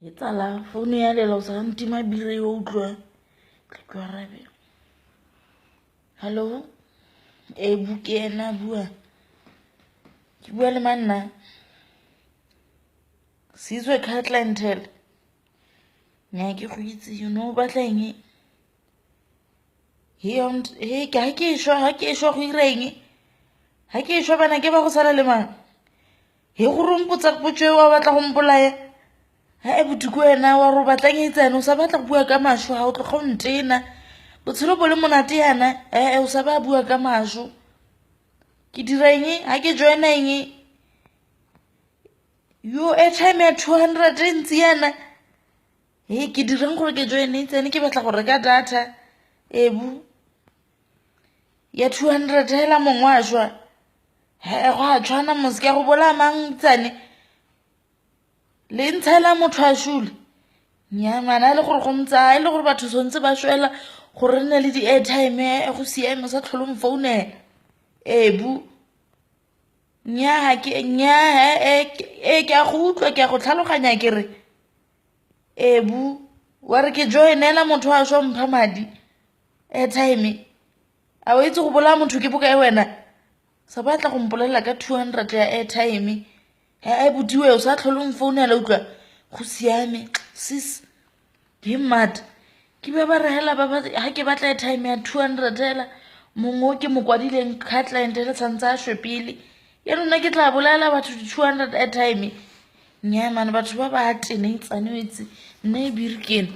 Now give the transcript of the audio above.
E tsala founu ya lela o sa ntima bile yo utlwa tla ke arabe. Hello, e bu ke ena bua. Ke bua le manna. Sizwe car clientele. Nya ke go itse you know o batla eng? He he ke ha ke shwa ha ke shwa go ira eng? Ha ke shwa bana ke ba go sala le mang? He gore o mpotsa potso eo wa batla go mpolaya? Ha e botuku wena wa re o batlang e tsene o sa batla go bua ka mašo ga o tloga o ntena. Botshelo bo le monate yana ee o sa ba bua ka mašo. Ke dira eng ha ke joina eng? Yo airtime ya 200 e ntsi yana. He ke dirang gore ke joine tsene ke batla go reka data ebu ya 200 hela mongwe a shwa. He go a tshwana mos ke a go bolaya mang tsane le ntshela motho a shule. Nnyaa ngwana e le gore go ntsa e le gore batho tshwanetse ba shwela gore re nne le di-airtime go siame o sa tlhole o mfounela ebu. Nnyaa ga ke nnyaa ee ke a go utlwa ke a go tlhaloganya ke re ebu wa re ke joinela motho a swa mpha madi airtime a o itse go bolaya motho ke bokae wena sa batla go mpolelela ka 200 ya airtime he bodiwe o sa tlhole o mfounela utlwa go siame sis ke mad ke ba ba re hela ba ha ke batla airtime ya 200 hela mongwe o ke mo kwadileng car client le tshwanetse a shwe pele ya nna ke tla bolaela batho di-200 airtime nnyaa mane batho ba ba teneng tsane o itse nna e biri keno.